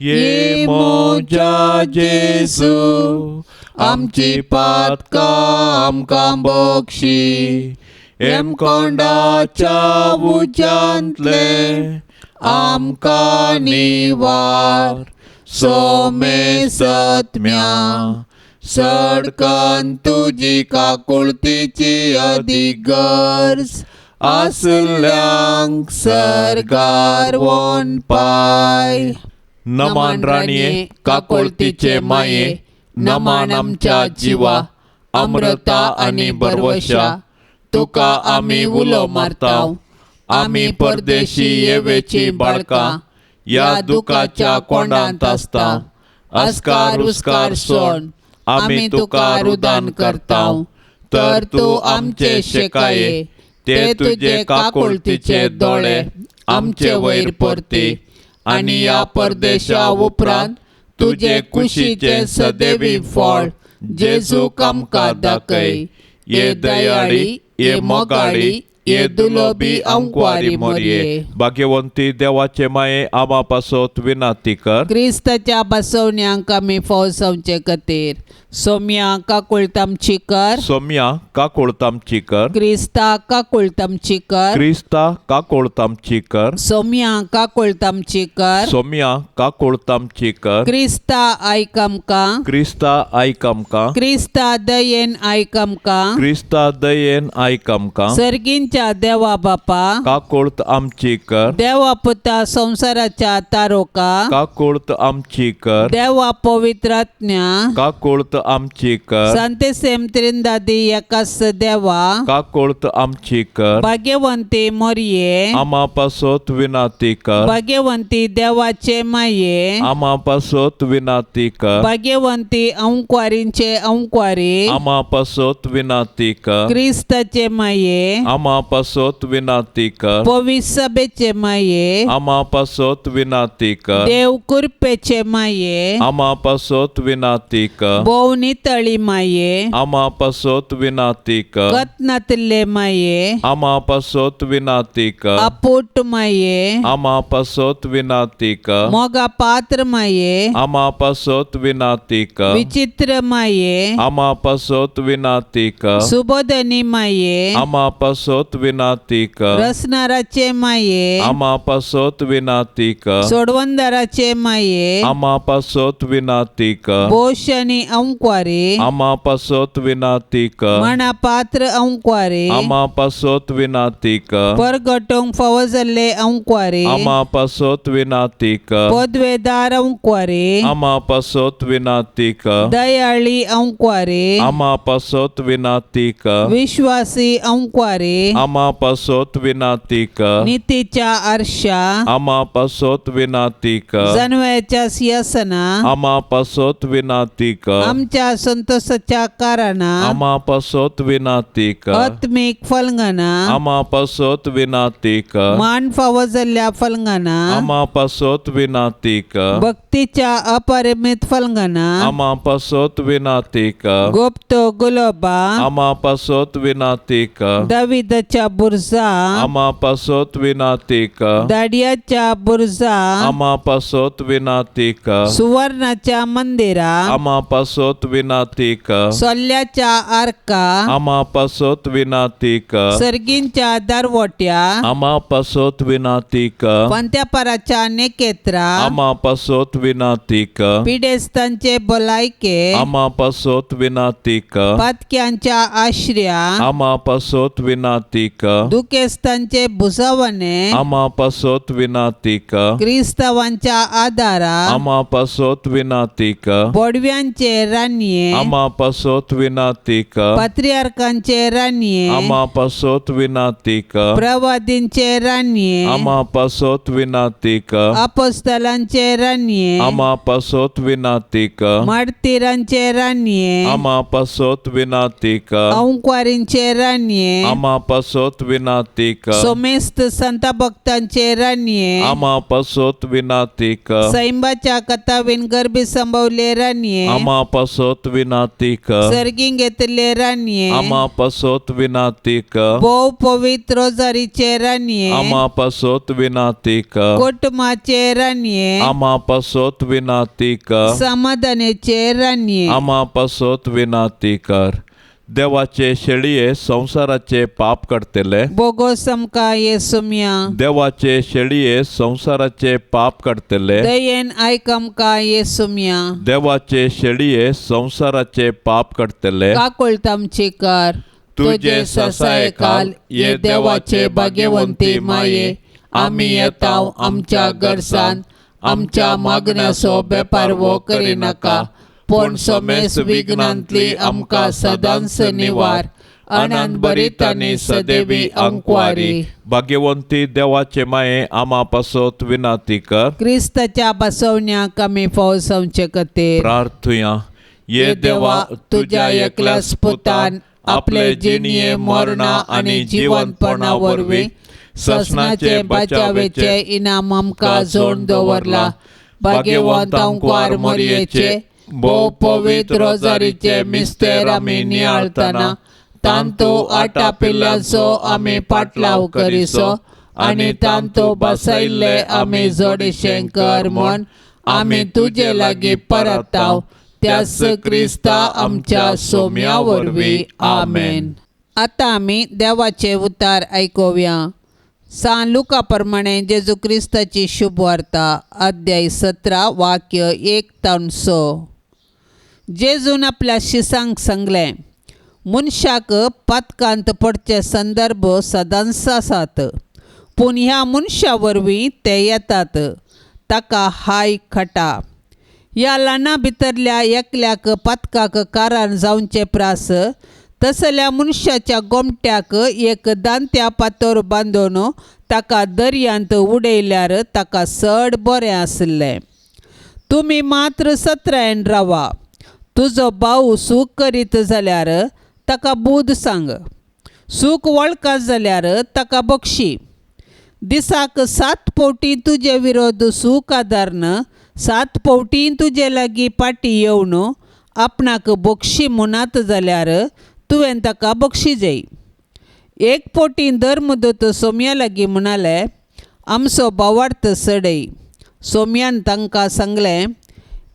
ये मोजा जेजू, आमची पातकां आमकां बक्षी, एमकोंडाच्या उज्यांतले आमकां निवार, सोमे सत्म्या सडकन तुजी काकुळतीची अदीक गरज आसल्यांक सरकार वोन पाय. नमान राणये, काकुळतीचे माये, नमान आमच्या जिवा, अमृता आनी बरवशा, तुका आमी उलो मारताव. आमी परदेशी येवेची बाळकां ह्या दुखाच्या कोंडांत आसता. अस्कार उस्कार सोड आमी तुका रुदान करताव, तर तूं आमचे शेकाये, ते तुजे काकुळतीचे दोळे आमचे वयर परती आनी ह्या परदेशा उपरांत तुजे कुशीचें सदैवी फळ जेजूक आमकां दाखय. ये दयाळी, ये मोगाळी, ये दुलोबी अंकवारी मोरये, भाग्यवंती देवाचे माये, आमा पासत विनाती कर. क्रिस्ताच्या बसवण्यांक आमी फौसवचे खातीर सोम्या काकुळतामची कर. सोम्या काकुळतामची कर. क्रिस्ता काकुळतामची कर. क्रिस्ता काकुळतामची कर. सोम्या काकुळतामची कर. सोम्या काकुळतामची कर. क्रिस्ता आयक आमकां. क्रिस्ता आयक आमकां. क्रिस्ता दयेन आयक आमकां. क्रिस्ता दयेन आयक आमकां. सर्गींच्या देवा बापा, काकुळत आमची कर. देवा पुता संवसाराच्या तारोका, काकुळत आमची कर. देवा पवित्रात्म्या, काकुळत आमची कर. सांतेसेम त्रिंदादी एकाच देवा. काकोळत आमची कर. भाग्यवंती मोरये. आमा पासत विनाती कर. भाग्यवंती देवाचे माये. आमा पासत विनाती कर. भाग्यवंती अंकवारींचे अंकवारी. आमा पासत विनाती कर. क्रिस्ताचे माये. आमा पासत विनाती कर. पवित्र सभेचे माये. आमा पासत विनाती कर. देव कृपेचे माये. आमा पासत विनाती कर. भोव नितळी माये. आमा पासत विनाती कर. कतनातले माये. आमा पासत विनाती कर. अपूट माये. आमा पासत विनाती कर. मोगा पात्र माये. आमा पासत विनाती कर. विचित्र माये. आमा पासत विनाती कर. सुबोधनी माये. आमा पासत विनाती कर. रसनाराचे माये. आमा पासत विनाती कर. सोडवंदाराचे माये. आमा पासत विनाती कर. बोशनी अंकवारी. आमा पासत विनाती कर. मणा पात्र अंकवारी. आमा पासत विनाती कर. परगटोंक फावो जाल्ले अंकवारी. आमा पासत विनाती कर. पदवेदार अंकवारी. आमा पासत विनाती कर. दयाळी अंकवारी. आमा पासत विनाती कर. विश्वासी अंकवारी. आमा पासत विनाती कर. नितीच्या आरशा. आमा पासत विनाती कर. जनवयाच्या सिंहासना. आमा पासत विनाती कर. आमच्या संतोषाच्या कारणा. आमा पासत विनाती कर. आत्मीक फलंगना. आमा पासत विनाती कर. मान फावो जाल्ल्या फलंगना. आमा पासत विनाती कर. भक्तीच्या अपरिमित फलंगना. आमा पासत विनाती कर. गुप्त गुलोबा. आमा पासत विनाती कर. दाविदाच्या बुरजा. आमा पासत विनाती कर. दाडियाच्या बुरजा. आमा पासत विनाती कर. सुवर्णाच्या मंदिरा. आमा पासत विनाती कर. सोल्ल्याच्या आर्का. आमा पासत विनाती कर. सर्गींच्या दरवट्या. आमा पासत विनाती कर. पंत्यापराच्या नेकेत्रा. आमा पासत विनाती कर. पिडेस्तांचे भलायके. आमा पासत विनाती कर. पातक्यांच्या आश्र्या. आमा पासत विनाती कर. दुखेस्तांचे भुजवणे. आमा पासत विनाती कर. क्रिस्तावांच्या आदारा. आमा पासत विनाती कर. बोडव्यांचे रानये. आमा पासत विनाती कर. पात्रियार्कांचे रानये. आमा पासत विनाती कर. प्रवादींचे रानये. आमा पासत विनाती कर. अपोस्तलांचे रानये. आमा पासत विनाती कर. मार्तीरांचे रानये. आमा पासत विनाती कर. अंकवारींचे रानये. आमा पासत विनाती कर. सोमेस्त संत भक्तांचे रानये. आमा पासत विनाती कर. सैंबाच्या कथावीन गर्भी संभवले रानये. आमा पासत विनाती कर. सर्गीं घेतले रानये. आमा पासत विनाती कर. भोव पवित्र रोजारीचे रानये. आमा पासत विनाती कर. कुटुंबाचे रानये. आमा पासत विनाती कर. समाधानाचे रानये. आमा पासत विनाती कर. देवाचे शेळये संवसाराचे पाप काडटले. बोगोस आमकां येसुम्या. देवाचे शेळये संवसाराचे पाप काडटले. दयेन आयक आमकां येसुम्या. देवाचे शेळये संवसाराचे पाप काडटले. काकुळट आमची कर. तुजे ससायखाल ये देवाचे भाग्यवंती माये, आमी येताव आमच्या गरसान, आमच्या मागण्याचो बेपारवो करिनाका, पूण समेस विघ्नांतली आमकां सदांच निवार. अनंत बरीत आनी सदैवी अंकवारी. भाग्यवंती देवाचे माये, आमा पासत विनाती कर. क्रिस्ताच्या बसवण्याक आमी फावो जावचे खातीर प्रार्थुया. ये देवा, तुज्या एकल्याच पुतान आपले जिणये मरणा आनी जिवंतपणा वरवीं ससनाचे बचावेचे इनाम आमकां जोडून दवरला. भाग्यवंत अंकवार मोरयेचे भोव पवित्र रोजारीचे मिस्तेर आमी नियाळतना तांतू आटापिल्ल्यांचो आमी पाटलाव करिसो आनी तांतू बसयल्ले आमी जोडीशें कर म्हूण आमी तुजे लागीं परताव त्याच क्रिस्ता आमच्या सोम्या वरवीं. आमेन. आतां आमी देवाचे उतार आयकुया. सान लुका प्रमाणे जेजू क्रिस्ताची शुभवार्ता, अध्याय 17 वाक्य 1 ते 6. जेजून आपल्या शिसांक सांगलें, मनशाक पातकांत पडचे संदर्भ सदांच आसात, पूण ह्या मनशा वरवीं ते येतात. ताका हाय खटा. ह्या ल्हाना भितरल्या एकल्याक पातकाक कारण जावचे प्रास तसल्या मनशाच्या गोमट्याक एक दांत्या पातोर बांदून ताका दर्यांत उडयल्यार ताका चड बरें आसलें. तुमी मात्र सत्रायन रावा. तुजो भाव सूख करीत जाल्यार ताका बूद सांग, सूख वळखा जाल्यार ताका बक्षी. दिसाक 7 फावटी तुजे विरोध सूख आदारन 7 फावटी तुजे लागीं पाटी येवन आपणाक बक्षी म्हणत जाल्यार तुवें ताका बक्षी जाय. एक फावटी धर्मदूत सोम्या लागीं म्हणाले, आमचो भावार्थ चडय. सोम्यान तांकां सांगलें,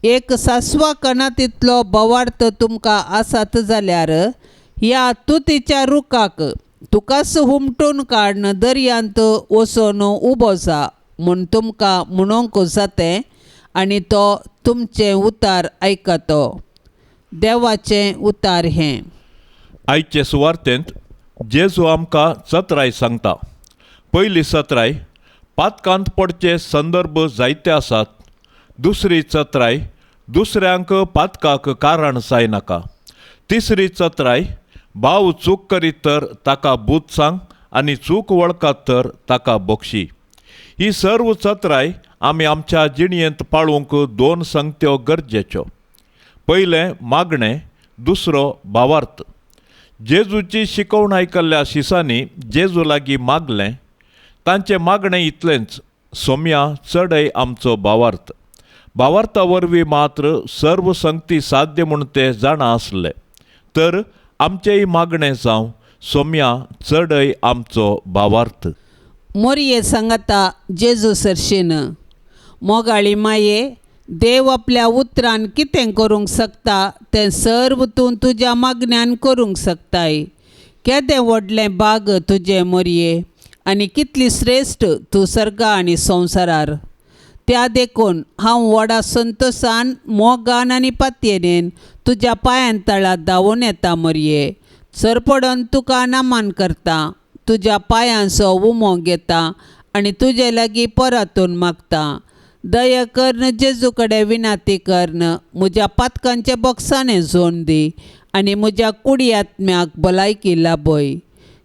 एक सासवा कणातितलो भावार्थ तुमकां आसात जाल्यार ह्या तुतीच्या रुखाक तुकाच हुमटून काडून दर्यांत वचून उबो जा म्हूण तुमकां म्हणूंक जातें आनी तो तुमचें उतार आयकतो. देवाचें उतार हें. आयचे सुवार्तेंत जेजू आमकां चत्राय सांगता. पयली चत्राय, पातकांत पडचे संदर्भ जायते आसात. दुसरी चत्राय, दुसऱ्यांक पातकाक कारण जायनाका. तिसरी चत्राय, भाव चूक करीत तर ताका बूद सांग आनी चूक वळखात तर ताका बक्षी. ही सर्व चत्राय आमी आमच्या जिणयेंत पाळूंक 2 संगत्यो गरजेच्यो. पयलें मागणें, दुसरो भावार्थ. जेजूची शिकवण आयकल्ल्या शिसांनी जेजू लागीं मागलें. तांचें मागणें इतलेंच, सोम्या चडय आमचो भावार्थ. भावार्था वरवीं मात्र सर्व संगती साध्य म्हूण ते जाणा आसले. तर आमचेय मागणें जावं, सोम्या चडय आमचो भावार्थ. मोरये सांगता जेजू सरशीन, मोगाळी माये, देव आपल्या उतरान कितें करूंक शकता तें सर्व तूं तुज्या मागण्यान करूंक शकताय. केदें व्हडलें बाग तुजें मोरये आनी कितली श्रेश्ठ तूं सर्गा आनी संवसारार. त्या देखून हांव व्हडा संतोशान मोगान आनी पातयेन तुज्या पांयां तळा धांवून येता मोरये. सरपडून तुका नमन करता, तुज्या पांयांचो उमो घेता आनी तुजे लागीं परतून मागता. दया करून जेजू कडेन विनंती करून म्हज्या पातकांचे बक्षाणें जोन दी आनी म्हज्या कुडी आत्म्याक भलायकी लाभय.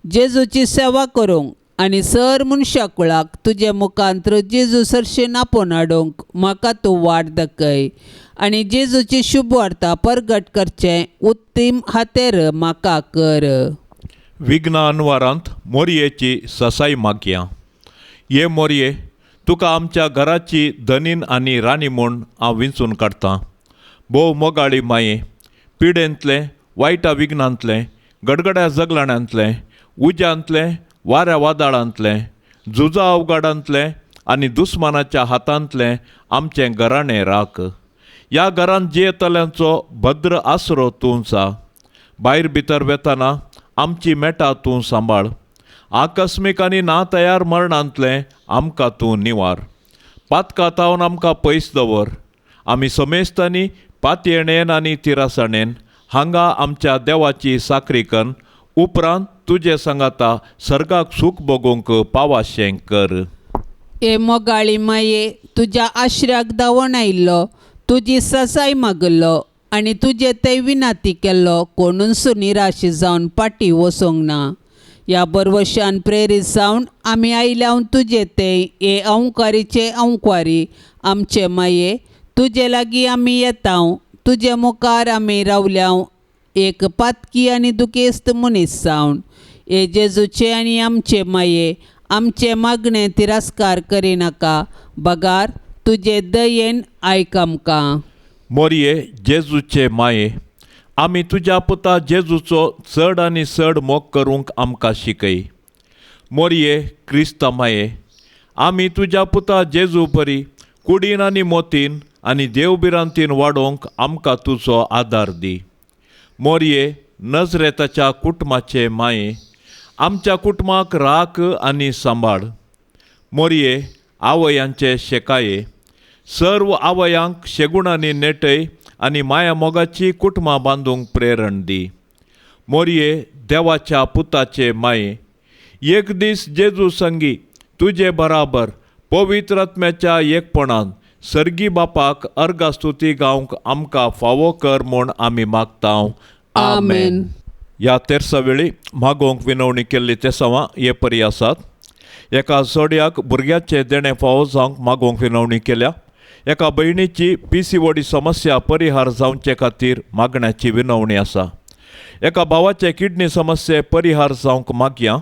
जेजूची सेवा करूंक आनी सर मनशा कुळाक तुजे मुखांत्र जेजू सरशीन आपोवन हाडूंक म्हाका तूं वाट दाखय आनी जेजूची शुभवार्ता परगट करचें उत्तीम हातेर म्हाका कर. विघ्न अनवारांत मोरयेची ससाय मागया. ये मोरये, तुका आमच्या घराची धनीन आनी राणी म्हूण हांव विंचून काडटां. भोव मोगाळी माये, पिडेंतलें, वायटा विघ्नांतलें, गडगड्या जगलाण्यांतलें, उज्यांतलें, वाऱ्या वादळांतलें, झुजा अवघाडांतलें आनी दुस्मानाच्या हातांतलें आमचें घराणें राख. ह्या घरांत जियेतल्यांचो भद्र आसरो तूं जा. भायर भितर वेतना आमची मेटा तूं सांबाळ. आकस्मीक आनी ना तयार मरणांतलें आमकां तूं निवार. पातकां तावन आमकां पयस दवर. आमी समेस्तांनी पातयेणेन आनी तिरासणेन हांगा आमच्या देवाची साकरी कन्न उपरांत तुजे सांगाता सर्गाक सूख भोगूंक पावाशें कर. ए मोगाळी माये, तुज्या आश्र्याक धांवून आयिल्लो, तुजी ससाय मागिल्लो आनी तुजे ते विनंती केल्लो कोणूच निराश जावन पाटी वचूंक ना. ह्या बरवशान प्रेरीत जावन आमी आयल्या तुजे ते हे अंकारीचे अंकवारी आमचे माये, तुजे लागीं आमी येता, तुजे मुखार आमी रावल्या एक पातकी आनी दुखेस्त मनीस जावन. हे जेजूचे आनी आमचे माये, आमचे मागणें तिरस्कार करिनाका, बगार तुजे दयेन आयक आमकां. मोरये जेजूचे माये, आमी तुज्या पुता जेजूचो चड आनी चड मोग करूंक आमकां शिकय. मोरये क्रिस्ता माये, आमी तुज्या पुता जेजू परी कुडीन आनी मोतीन आनी देवभिरांतीन वाडोवंक आमकां तुजो आदार दी. मोरये नजरेताच्या कुटुंबाचे माये, आमच्या कुटुंबाक राख आनी सांबाळ. मोरये आवयांचे शेकाये, सर्व आवयांक शेगुणांनी नेटय आनी माया मोगाची कुटुंबां बांदूंक प्रेरण दी. मोरये देवाच्या पुताचे माये, एक दीस जेजू संगी तुजे बराबर पवित्र आत्म्याच्या एकपणान सर्गी बापाक अर्गा स्तुती गावंक आमकां फावो कर म्हूण आमी मागता. आमेन. ह्या तेरसा वेळी मागोवंक विनवणी केल्ली तेसांवां हे परी आसात. एका जोडयाक भुरग्याचें देणें फावो जावंक मागोवंक विनवणी केल्या. एका भयणीची PCOD समस्या परिहार जावचे खातीर मागण्याची विनवणी आसा. एका भावाचे किडनी समस्ये परिहार जावंक मागया.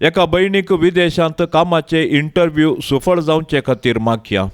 एका भयणीक विदेशांत कामाचे इंटरव्यू सुफळ जावचे खातीर मागया.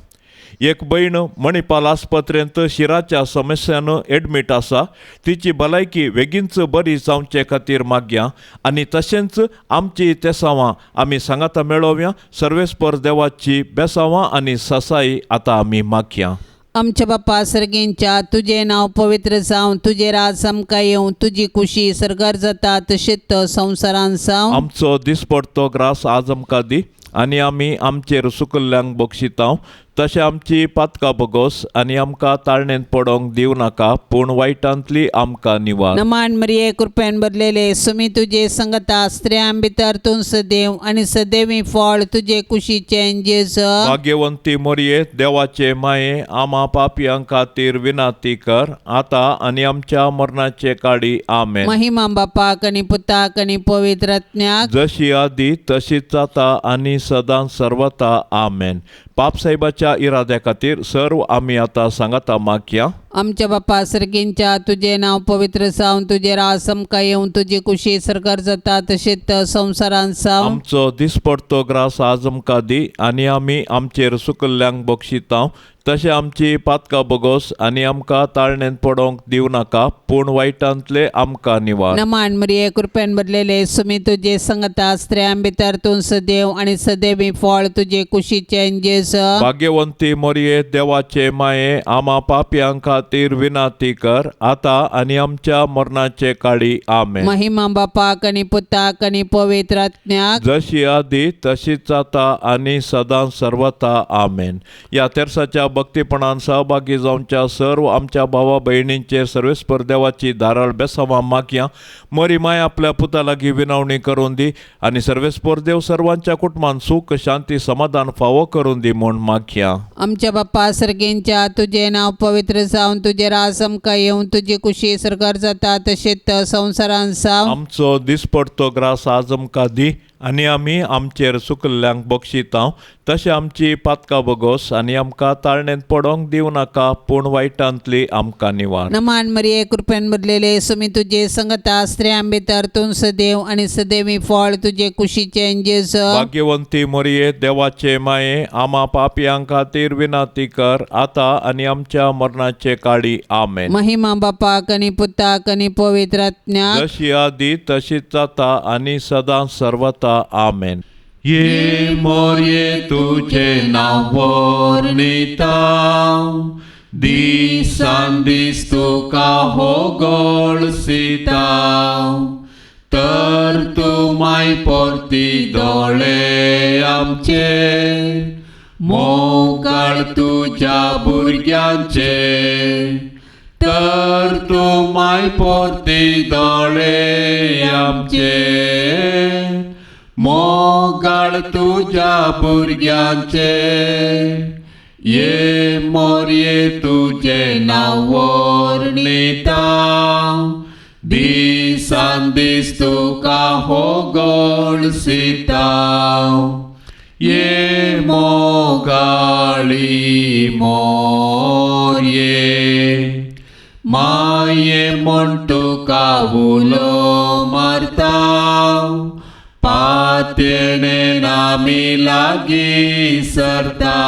एक भयण मणिपाल आस्पत्रेंत शिराच्या समस्यान एडमीट आसा, तिची भलायकी बेगीनच बरी जावचे खातीर मागया. आनी तशेंच आमची तेसांवां आमी सांगाता मेळोवया. सर्वेस्पर देवाची बेसांवां आनी ससाई आतां आमी मागया. आमच्या बापा सर्गेंच्या तुजें नांव पवित्र जावं, तुजें राज आमकां येवं, तुजी खुशी सर्गार जाता तशेंच संवसारान जावं. आमचो दिसपडतो ग्रास आज आमकां दी आनी आमी आमचेर सुकल्ल्यांक बक्षितांव तशें आमची पातकां बगोस आनी आमकां ताळणेंत पडोंक दिवं नाका, पूण वायटांतली आमकां निवार. नमान मरिये, कृपेन भरलेले, सुमी तुजे संगता, स्त्रियां भितर तूं सदैव आनी सदैवी फळ तुजे कुशीचें जेजू. भाग्यवंती मोरये, देवाचे माये, आमा पापयां खातीर विनाती कर आतां आनी आमच्या मरणाचे काडी. आमेन. महिमा बापाक आनी पुताक आनी पवित्र आत्म्याक, जशी आदी तशीच जाता आनी सदां सर्वता. आमेन. पापसाहेबाच्या इराद्या खातीर सर्व आमी आतां सांगाता मागया. आमच्या बापा सर्गेंच्या तुजें नांव पवित्र जावं, तुजें राज आमकां येवं, तुजी खुशी सर्गार जाता तशेंच संवसारान जावं. आमचो दिसपडतो ग्रास आज आमकां दी आनी आमी आमचेर सुकल्ल्यांक बक्षितांव तशें आमची पातकां बगोस आनी आमकां ताळणेंत पडोंक दिवं नाका, पूण वायटांतले आमकां निवार. नमान मरिये, कृपेन भरलेले, सुमी तुजे संगता, स्त्रियां भितर तूं सदैव आनी सदैवी फळ तुजे कुशीचें जेजू. भाग्यवंती मोरये, देवाचे माये, आमा पापयां खातीर विनाती कर आतां आनी आमच्या मरणाचे काळी. आमेन. महिमा बापाक आनी पुताक आनी पवित्र आत्म्याक, जशी आदी तशीच जाता आनी सदां सर्वता. आमेन. ह्या तेरसाच्या भक्तीपणान सहभागी जावच्या सर्व आमच्या भावा भयणींचेर सर्वेस्पर देवाची धाराळ बेसांवां मागया. मरी माय आपल्या पुता लागीं विनवणी करून दी आनी सर्वेस्पर देव सर्वांच्या कुटुंबान सूख शांती समाधान फावो करून दी म्हूण मागया. आमच्या बापा सर्गेंच्या तुजें नांव पवित्र जावं, तुजें राज आमकां येवं, तुजी खुशी सर्गार जाता तशेंच संवसारान जावं. आमचो दिसपडतो ग्रास आज आमकां दी आनी आमी आमचेर सुकल्ल्यांक बक्षितांव तशें आमची पातकां बगोस आनी आमकां ताळणेंत पडोंक दिवं नाका, पूण वायटांतली आमकां निवार. नमान मरिये, कृपेन भरलेले, सुमी तुजे संगता, स्त्रियां भितर तूं सदैव आनी सदैवी फळ तुजे कुशीचें जेजू. भाग्यवंती मोरये, देवाचे माये, आमा पापयां खातीर विनाती कर आतां आनी आमच्या मरणाचे काळी. आमेन. महिमा बापाक आनी पुताक आनी पवित्र आत्म्याक, जशी आदी तशीच जाता आनी सदां सर्वता. आमेन. ये मोरये तुझे नांव वर्णिता, दिसान दीस तुका हो गळसिता, तर तूं माय परती दोळे आमचे, मोगाळ तुज्या भुरग्यांचे, तर तूं माय परती दोळे आमचे, मोगाळ तुज्या भुरग्यांचे. ये मोरये तुजें नांव वर्णिता, दिसान दीस तुका हो गळसिता, ये मोगाळी मोरये, माये म्हण तुका उलो मारता, पातेणे आमी लागीं सरता,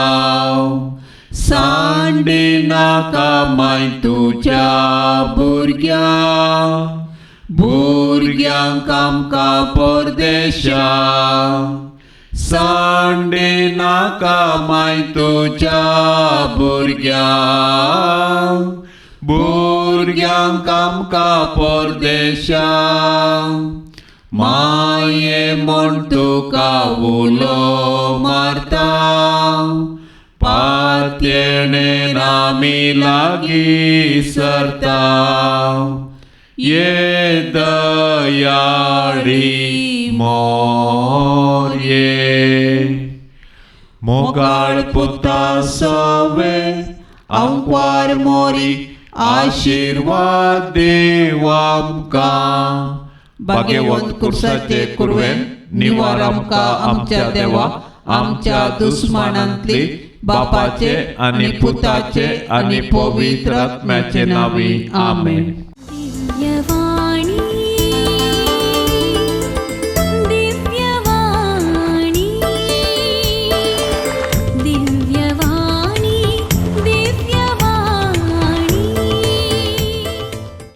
सांडी नाका माय तुज्या भुरग्यां, भुरग्यांक आमकां परदेशा, सांडी नाका माय तुज्या भुरग्यांक, भुरग्यांक आमकां परदेशा, माये म्हण तुका उलो मारता, पातयेणे आमी लागीं सरता, ये दयाळी मोरये, मोगाळ पुता सवे आंकवार मोरी आशीर्वाद देव आमकां. भाग्यवंत कुर्साचे कुरवेन निवार आमकां आमच्या देवा आमच्या दुस्मानांतली बापाचे आनी पुताचे आनी पवित्र आत्म्याचे नांवी. आमेन. दिव्यवाणी.